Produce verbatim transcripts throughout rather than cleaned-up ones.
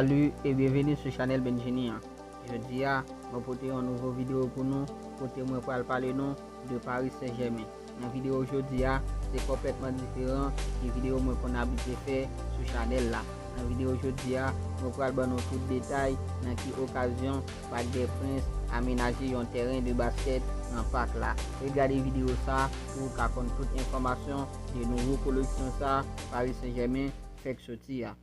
Salut e byenveni sou chanèl Benjini an. Jodi a, mwen pote yon nouvo videyo pou nou, kote mwen pral pale nou de Paris Saint-Germain. Nan videyo jodi a, se konplètman diferan de videyo mwen konn abitye fè sou chanèl la. Nan videyo jodi a, mwen pral ban nou tout detay nan ki okazyon Parc des Princes amenaje yon tèren de baskèt nan pak la. Ret gade videyo sa pou w ka konn tout enfòmasyon de nouvo koleksyon sa Paris Saint-Germain fèk soti a.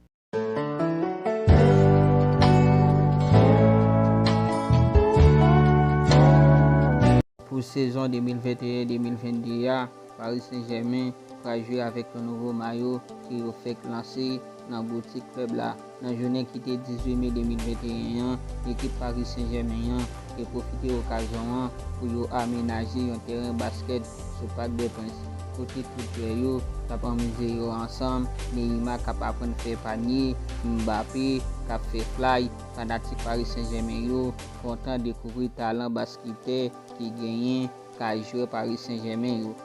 Pou sezon de mil venteyen de mil vennde a, Paris Saint-Germain pral jwe avèk yon nouvo mayo ke yo fèk lanse nan boutik klèb la. Nan jounen ki te dizuit me de mil venteyen an, ekip Paris Saint-Germain an te pwofite okazyon an pou yo amenaje yon tèren baskèt sou Parc des Princes, kote tout jwè yo t ap anmize yo ansanm, Neymar k ap aprann fè panye, Mbappé k ap fè fly, fanatik Paris Saint-Germain yo kontan dekouvri talan basketè ki genyen kay jwè Paris Saint-Germain yo.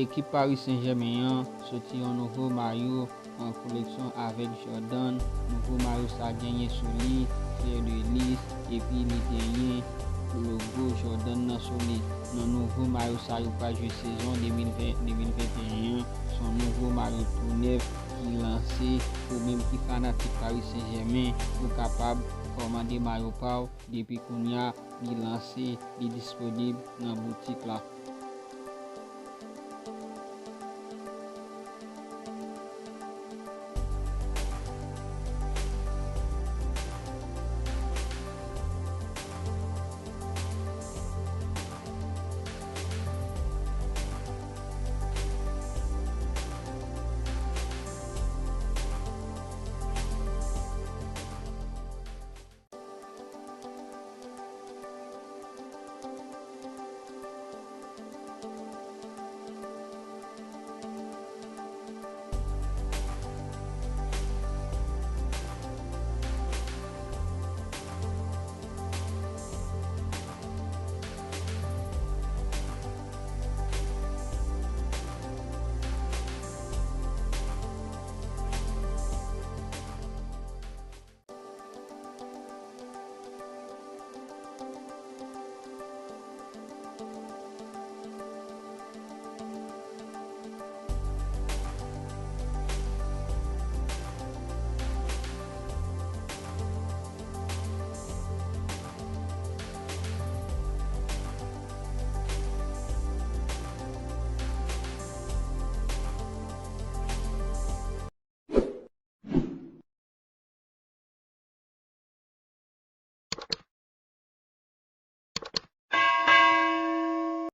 Ekip Paris Saint-Germain an soti yon nouvo mayo an koleksyon avèk Jordan. Nouvo mayo sa genyen sou li flè de lis epi li genyen logo Jordan nan sou li. Nan nouvo mayo sa yo pral jwe sezon de mil ven de mil venteyen an, se yon nouvo mayo tou nèf ki lanse. Ou menm ki fanatik Paris Saint-Germain, ou kapab kòmande mayo pa w depi kounye a, li lanse, li disponib nan boutik la.